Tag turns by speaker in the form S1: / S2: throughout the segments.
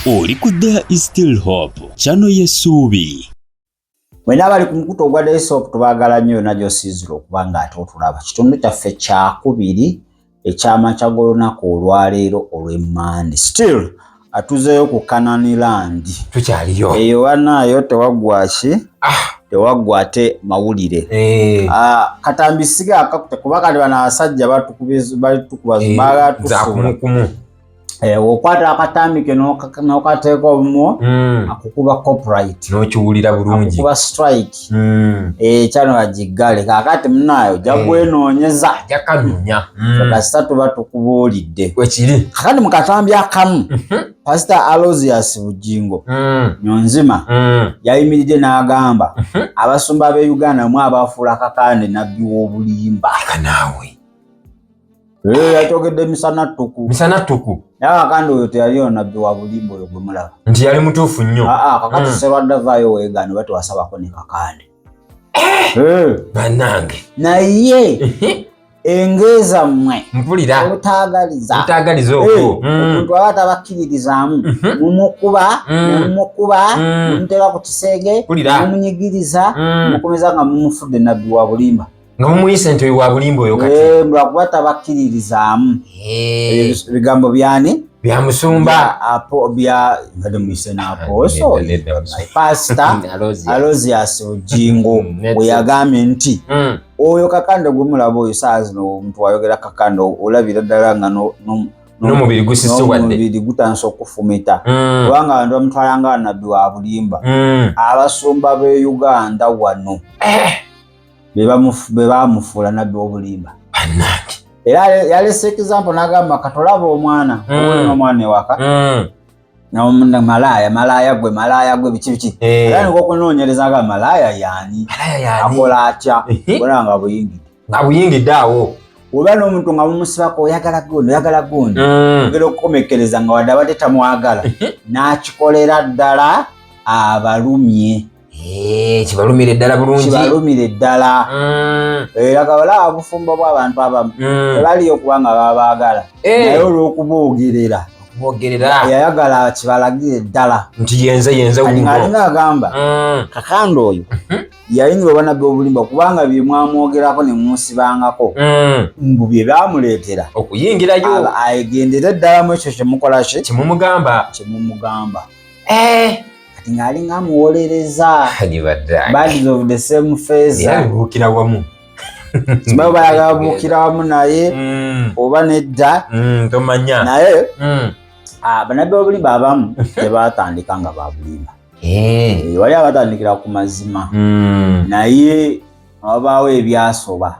S1: Oli ku There is Still Hope, channel y'essuubi.
S2: Mwena abali ku mukutu ogwa Desop tubaagala nnyo yonna gy'osinzira okuba nga ate otulaba. Kitundu kyaffe kyakubiri ekyamakya g'olunaku olwaleero olw'Emmande. Still atuzeeyo ku Canaan Land.
S3: Tukyaliyo.
S2: Eyo banaayo tewaggwa ki?
S3: Ah.
S2: Tewaggwa ate mawulire.
S3: Eh.
S2: Ah, katambi siga akakute kuba kati bano abasajja batukuba
S3: Eh,
S2: baatusuula.
S3: Kumu.
S2: Eh, okwata akatambi ke n'okateeka obumu akukuba copyright.
S3: N'okiwulira bulungi.
S2: Akukuba strike. Kyano agiggale kaakati munaayo ojja kwenoonyeza.
S3: Ajja kanoonya.
S2: Kasita tuba tukubuulidde.
S3: Wekiri.
S2: Kakati mu katambi akamu Pasita Aloysius Bugingo Nyonzima yayimiridde n'agamba abasumba b'e Uganda mwe abafuula Kakande nabbi w'obulimba.
S3: Naawe.
S2: Yakyogedde misana ttuku.
S3: Misana ttuku.
S2: Naye Kakande oyo teyaliyo nabbi wa bulimba oyo gwe mulaba.
S3: Nti yali mutuufu nnyo.
S2: Kakati Serwadda vaayo weegaane oba tewasabako ne Kakande.
S3: Bannange.
S2: Naye enge zammwe.
S3: Mpulira.
S2: Obutaagaliza.
S3: Obutaagaliza okwo.
S2: Omuntu aba tabakkiririzaamu. Mumukuba, mumukuba, mumuteeka ku kisenge, mumunyigiriza, mumukomeza nga mumufudde nabbi wa bulimba.
S3: Nga mumuyise nti oyo wa bulimba oyo kati.
S2: Lwakuba tabakkiririzaamu. Ebigambo byani?
S3: Bya musumba.
S2: Bya mbadde muyise n'apooso. Pasita Aloysius Bugingo bwe yagambye nti oyo Kakande gwe mulaba oyo saa zino omuntu wayogera Kakande olabira ddala nga
S3: n'omubiri gusisiwadde.
S2: N'omubiri gutandise okufumita. Kubanga abantu bamutwala nga nabbi wa bulimba. Abasumba b'e Uganda wano be bamufuula nabbi w'obulimba.
S3: Bannange.
S2: Era yalese example n'agamba katolaba omwana olina omwana ewaka malaaya malaaya gwe malaaya gwe biki biki. Era niko okunoonyereza nga malaaya yaani akola atya bona nga buyingidde.
S3: Nga buyingidde awo.
S2: Oba n'omuntu nga mumusibako oyagala gundi oyagala gundi. Ogenda okukomekkereza nga wadde abadde tamwagala n'akikolera ddala abalumye.
S3: Kibalumire ddala bulungi.
S2: Kibalumire ddala. Era kabala obufumbo bw'abantu abamu tebaliyo kubanga babaagala. Naye olw'okuboogerera. Yayagala kibalagire ddala.
S3: Nti yenze yenze
S2: wuno. Alinga agamba Kakande oyo yayingira obwanabbi obulimba kubanga bye mwamwogerako ne mumusibangako. Mbu bye byamuleetera
S3: okuyingirayo.
S2: Agendere ddala mu ekyo kye mukola ki?
S3: Kye mumugamba.
S2: Kye mumugamba. Kati ng'alinga amuwolereza. Birds of the same feather.
S3: Yabuukira wamu.
S2: Simanyi bayagala buukira wamu naye oba nedda.
S3: Tomanya.
S2: Naye bannabbi b'obulimba abamu tebaatandika nga ba bulimba. Wali abatandikira ku mazima. Naye wabaawo ebyasoba.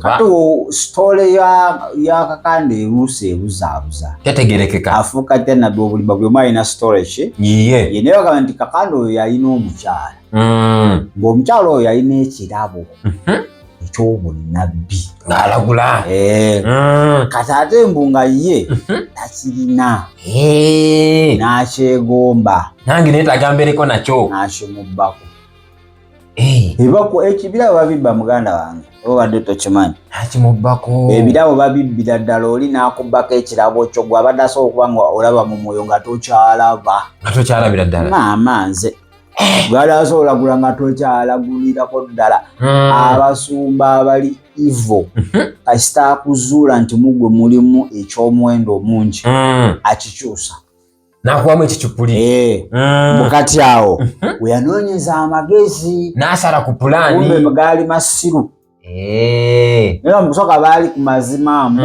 S2: Kati sitole ya Kakande eruusa ebuzaabuza.
S3: Tetegerekeka.
S2: Afuuka atya nabbi w'obulimba buli omu alina sitole ki?
S3: Ye.
S2: Ye naye bagamba nti Kakande oyo yalina omukyala. Ng'omukyala oyo yalina ekirabo eky'obunnabbi.
S3: Ng'alagula.
S2: Kati ate mbu nga ye takirina. N'akyegomba.
S3: Nange neetaaga mbeereko nakyo.
S2: N'akimubbako. Ebirabo babibba muganda wange oba obadde tokimanyi.
S3: Nakimubbako.
S2: Ebirabo babibbira ddala oli n'akubbako ekirabo kyo gwe abadde asobola okuba nga olaba mu mwoyo nga tokyalaba.
S3: Nga tokyalabira ddala.
S2: Maama nze. Gwali asobola gula nga tokyalagulirako ddala. Abasumba abali evil kasita akuzuula nti mu ggwe mulimu eky'omuwendo omungi akikyusa.
S3: Nakuwamu ekicupuli.
S2: Mukati awo we yanoonyeza amagezi.
S3: N'asala ku pulaani.
S2: Kumbe gaali masiru. Naye mu kusooka baali ku mazima mbu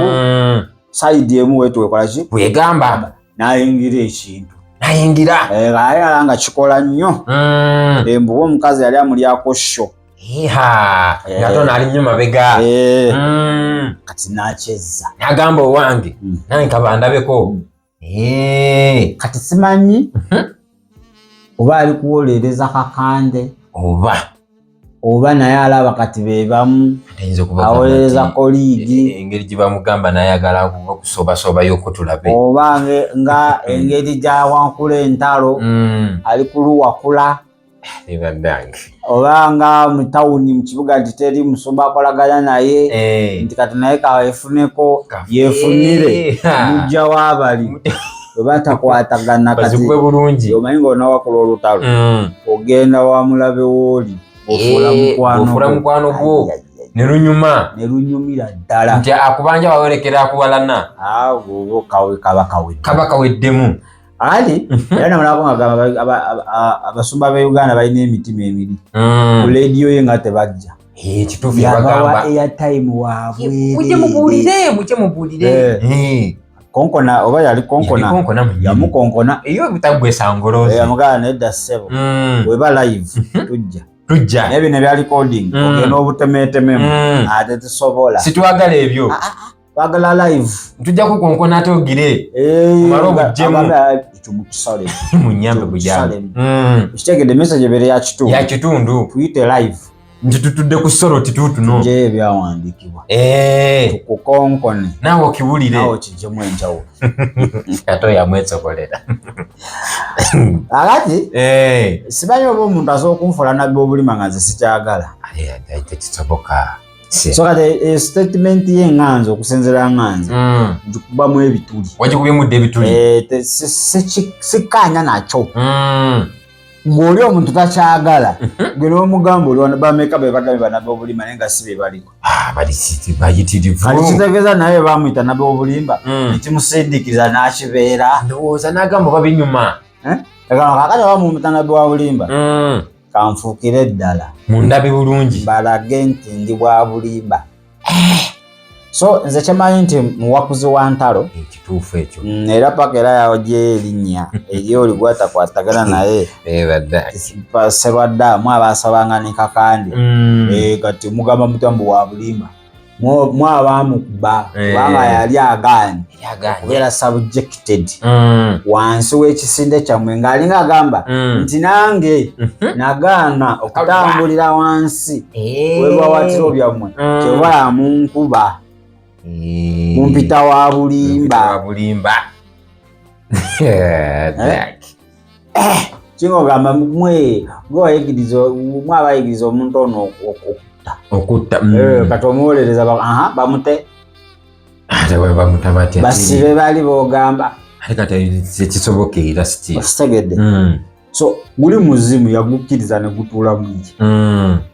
S2: sayidi emu wetu wekola ki?
S3: Bwegamba.
S2: N'ayingira ekintu.
S3: N'ayingira.
S2: Ayala nga kikola nnyo. Embu omukazi yali amulyako sho.
S3: Nga tono ali nnyo mabega.
S2: Kati n'akyezza.
S3: N'agamba owange. Nange kaba ndabeko.
S2: Kati simanyi oba ali kuwolereza Kakande oba naye alaba kati be bamu awolereza koliigi
S3: engeri gye bamugamba n'ayagala okusobasobayo okutulabe
S2: oba nga engeri gy'awankula entalo ali kuluwakula oba nga mu tawuni mu kibuga nti teri musumba akolagana naye nti kati naye kaefuneko yeefunire mujja w'abali. Bwe batakwatagana kati
S3: Bazikuwe bulungi.
S2: Omanyi ng'onawakola olutalo, ogenda wa mulabe wooli, ofuula mukwano
S3: Ofuula
S2: gwo.
S3: mukwano gwo.
S2: Ai, ai, ai.
S3: Ne lunyuma.
S2: Ne lunyumira ddala.
S3: Nti akubanja wawerekera akuwalana.
S2: Awo kaba kawedde.
S3: Kaba kaweddemu.
S2: Ali era namalako nga gamba abasumba b'e Uganda balina emitima emibi. Ku leediyo ye nga tebajja.
S3: Kituufu.
S2: Yabawa
S3: yabagamba
S2: airtime waabwe.
S3: Mujje mubuulire, mujje mubuulire.
S2: Konkona oba yali konkona.
S3: Yali konkona mwennyini.
S2: Yamukonkona.
S3: Eyo butaggwesa ngoloozi.
S2: Yamugamba, "Nedda ssebo, weba live tujja."
S3: Tujja.
S2: Naye bino ebya recording, ogenda obutemeetememu, ate tusobola.
S3: Sitwagala ebyo.
S2: Twagala live.
S3: Tujja kukonkona ate ogire. Omale obuggyemu.
S2: Ekyo mukisale.
S3: Munyambe buyambe.
S2: Mukisalemu. Kitegedde message ebeere ya kitundu.
S3: Ya kitundu.
S2: Tuyite live.
S3: Nti tutudde ku solo tituutuno.
S2: Tugyeyo ebyawandiikibwa, tukukonkone.
S3: Naawe okiwulire.
S2: Naawe okiggyemu enjawulo.
S3: Ate oyo amwesobolera.
S2: Akati simanyi oba omuntu asobola okunfuula nabbi obulima nga nze sikyagala.
S3: Aye, tekisoboka.
S2: So kati statement ye ŋŋanze, okusinziira ŋŋanze, ngikubamu ebituli.
S3: Wagikubyemu dda ebituli.
S2: Sikkaanya nakyo. Ng'oli omuntu takyagala, gwe n'omugamba oli bameka be bagambye banabbi obulima naye nga si be baliko?
S3: Ah, bayitirivu.
S2: Kati kitegeeza naye bamuyita nabbi obulimba, nekimusindiikiriza n'akibeera.
S3: Ndowooza n'agamba oba binyuma.
S2: Kakati oba mumuyita nabbi wa bulimba, kanfuukire ddala.
S3: Mundabe bulungi.
S2: Balage nti ndi bwa bulimba. So nze kyemanyi nti muwakuzi wa ntalo.
S3: Ekituufu ekyo.
S2: Era paka era yawogyeyo erinnya eri oli gwatakwatagana naye.
S3: Badde.
S2: Serwadda abasabanga ne Kakande. Kati mugamba mutya mbu wa bulimba? Mwabamukuba kubanga yali agaanye okubeera subjected wansi w'ekisinde kyammwe, ng'alinga agamba nti nange nagaana okutambulira wansi w'ebiwawatiro byammwe, kyeva yamunkuba, mumpita wa bulimba.
S3: Bulimba.
S2: Kinga ogamba mwe gwe mwe abayigiriza omuntu ono okutta.
S3: Okutta.
S2: Kati omuwolereza aha, bamute.
S3: Ate bwe bamuta batya?
S2: Basibe bali bogamba.
S3: Ate kati tekisoboka era siti.
S2: Okitegedde? So guli muzimu yagukkiriza ne gutuula mwigi.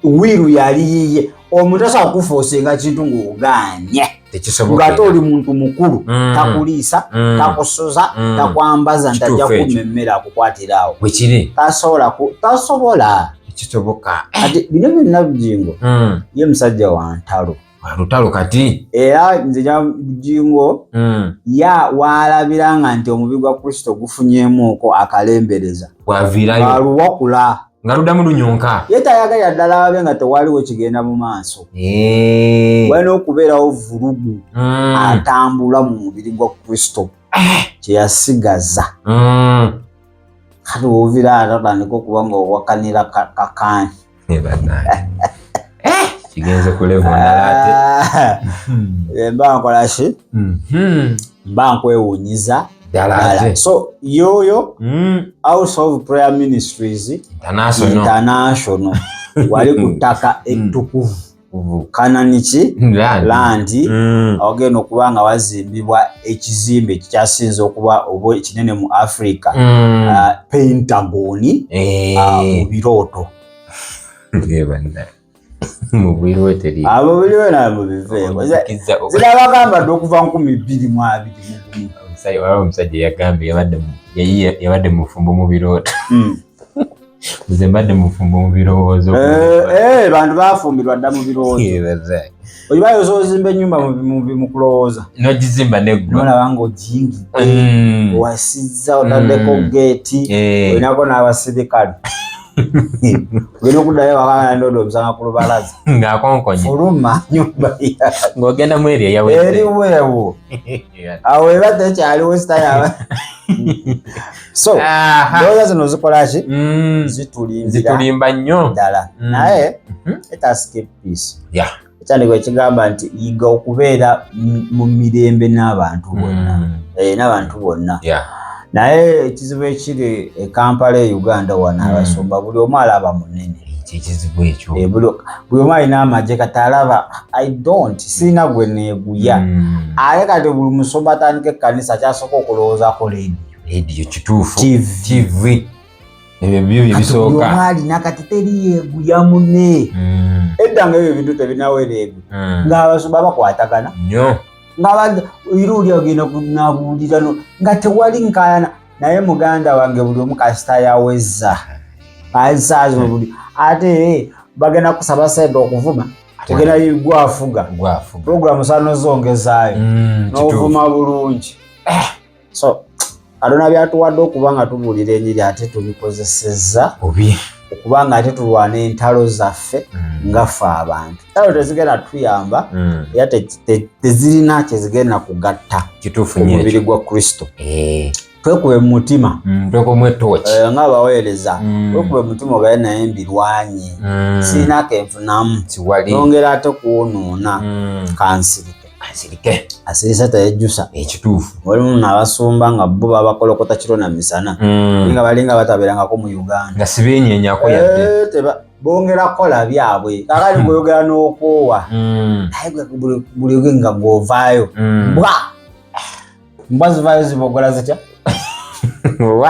S2: Will yali yiye. Omuntu asobola kuforcinga kintu ng'ogaanye,
S3: Tekisoboka.
S2: ng'ate oli muntu mukulu? Takuliisa, takusuza, takwambaza, nti ajja
S3: Kituufu ekyo.
S2: kumma emmere akukwatira awo.
S3: Bwekiri.
S2: Tasobola tasobola.
S3: Tekisoboka.
S2: Kati bino byonna, Bujingo ye musajja wa ntalo.
S3: Lutalo kati.
S2: Era nze Bujingo ya waalabira nga nti omubiri gwa Kristo gufunyemuuko akalembereza,
S3: Bwaviirayo.
S2: aluwakula.
S3: Nga luddamu lunyonka.
S2: Ye tayagalira ddala abe nga tewaliwo kigenda mu maaso. Walina okubeerawo vulugu atambula mu mubiri gwa Kristo kyeyasigaza. Kati woovira ate otandika okuba nga owakanira Kakaani.
S3: Bannange. Kigenze ku level ndala ate.
S2: Ah, mba nkola ki? Mba nkwewuunyiza
S3: Ddala
S2: ddala.
S3: ate.
S2: So yoyo House of Prayer Ministries
S3: International.
S2: International wali ku ttaka ettukuvu, Kananiki
S3: Land.
S2: land, awagenda okuba nga wazimbibwa ekizimbe ekikyasinze okuba oba ekinene mu Africa, Pentagon, mu birooto.
S3: Bannange. Mu bwiriwo teri.
S2: Abo biriwo nawe mubiveeko. Zirabagamba dde okuva 2021.
S3: Waliwo omusajja yagambye yabadde mufumbo mu birooto. Nze mbadde mufumbo mu birowoozo.
S2: Bantu bafumbirwa dda mu birowoozo. Oyibayo ozimba ennyumba mu kulowooza.
S3: Nogizimba neggwa.
S2: Nolaba nga ogiyingidde, owasizza, otaddeko geeti, olinako n'abasirikale. Ogenda okuddayo waka ndodo omusanga ku lubalaza.
S3: Ng'akonkonye.
S2: Fuluma nyumba.
S3: Ng'ogenda mu eri eyawedde.
S2: Eriweewo awo eba tekyaliwo sitayaba. So ndowooza zino zikola ki? Zitulimbira.
S3: Zitulimba nnyo.
S2: Ddala. Naye let us keep peace. Ekyandiko ekigamba nti yiga okubeera mu mirembe n'abantu bonna. N'abantu bonna. Naye ekizibu ekiri e Kampala, e Uganda wano, abasumba buli omu alaba munene.
S3: Ekizibu ekyo.
S2: Buli omu alina amagye, kati alaba I don't, sirina gwe neeguya. Ate kati buli musumba atandika ekkanisa kyasooka okulowoozaako leediyo.
S3: Radio kituufu.
S2: TV.
S3: TV. Ebyo byo bye bisooka.
S2: Alina kati teri yeeguya munne. Edda nga ebyo ebintu tebinawera ebyo. Ng'abasumba bakwatagana.
S3: Nnyo.
S2: Nga era oli agenda kunabuulira nga tewali nkaayana. Naye muganda wange buli omu kasita yaweza. Asaazo buli ate bagenda kusaba sente okuvuma. Ogenda gwafuga.
S3: Gwafuga.
S2: Programu sano zongezaayo. N'ovuma bulungi. So Katonda byatuwadde okuba nga tubuulira enjiri ate tubikozesezza
S3: obi
S2: okuba nga ate tulwana entalo zaffe nga ffe abantu. Entalo tezigenda tuyamba era tezirina kyezigenda kugatta
S3: kituufu
S2: ku mubiri gwa Kristo. Twekube mu mutima.
S3: Twekube etooki.
S2: Ng'abaweereza twekube mu mutima ogaye naye mbirwanye. Sirina kenfunamu. Nongera ate kwonoona. Kansirike.
S3: Kansirike.
S2: Asirise teyejjusa.
S3: Ekituufu.
S2: Walimu n'abasumba nga bo babakolokota kiro na misana. Nga balinga batabeerangako mu Uganda.
S3: Nga sibeenyeenyako yadde.
S2: Bongera kukola byabwe. Kaakati gw'oyogera n'okwowa. Naye buli gwe nga gw'ovaayo. Mbwa! Mbwa zivaayo zibogola zitya?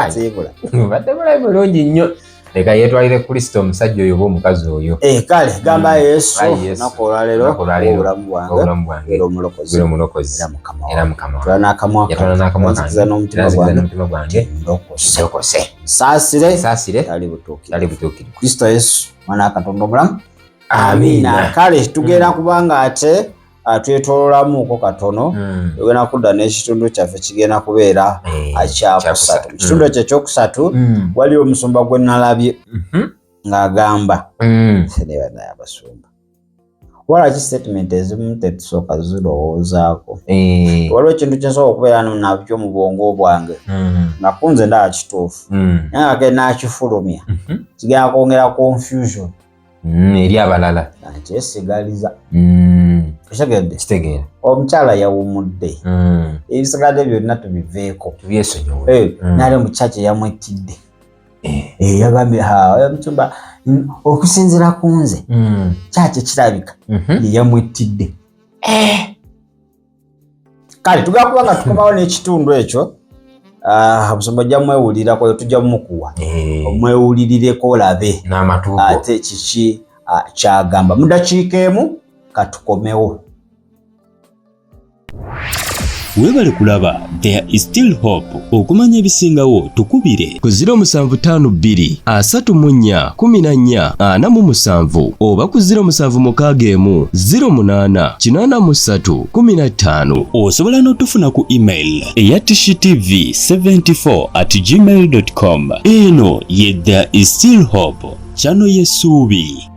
S3: Siibula. Badde bulayi bulungi nnyo. Leka yeetwalire Kristo omusajja oyo oba omukazi oyo.
S2: Kale gamba Yesu lunaku olwaleero obulamu bwange era omulokozi
S3: era Mukama
S2: wange.
S3: Yatwala n'akamwa kange
S2: n'omutima
S3: gwange ndokose.
S2: Nsaasire
S3: tali butuukirivu.
S2: Kristo Yesu mwana wa Katonda omulamu. Amiina. Kale tugenda kubanga ate twetoololamuuko katono. Tugenda kudda n'ekitundu kyaffe kigenda kubeera ekyakusatu. Mu kitundu ekyo ekyokusatu waliwo omusumba gwe nalabye ng'agamba naye abasumba. Wala ki statement ezimu tetusooka zirowoozaako. Waliwo ekintu kye nsobola okubeera nabyo mu bwongo bwange nga kunze ndaba kituufu naye nga ke naakifulumya kigenda kwongera confusion
S3: eri abalala.
S2: Nkyesigaliza. Okitegedde?
S3: Kitegeera.
S2: Omukyala yawumudde. Ebisigadde byonna tubiveeko.
S3: Tubyesonyiwe.
S2: Nali mu church yamwettidde. Yagambye omusumba okusinziira ku nze church kirabika yamwettidde. Kale tugenda kuba nga tukomawo n'ekitundu ekyo. Omusumba ojja mwewulirako tujja mumukuwa. Omwewulirireko olabe ate kiki kyagamba. Mu ddakiika emu katukomewo.
S1: Weebale kulaba There is still hope. Okumanya ebisingawo tukubire
S4: ku 0752 34 14 47 oba ku 0761 08 83 15.
S1: Osobola n'otufuna ku email eya tishtv74@gmail.com. Eno ye There is still hope, channel y'essuubi.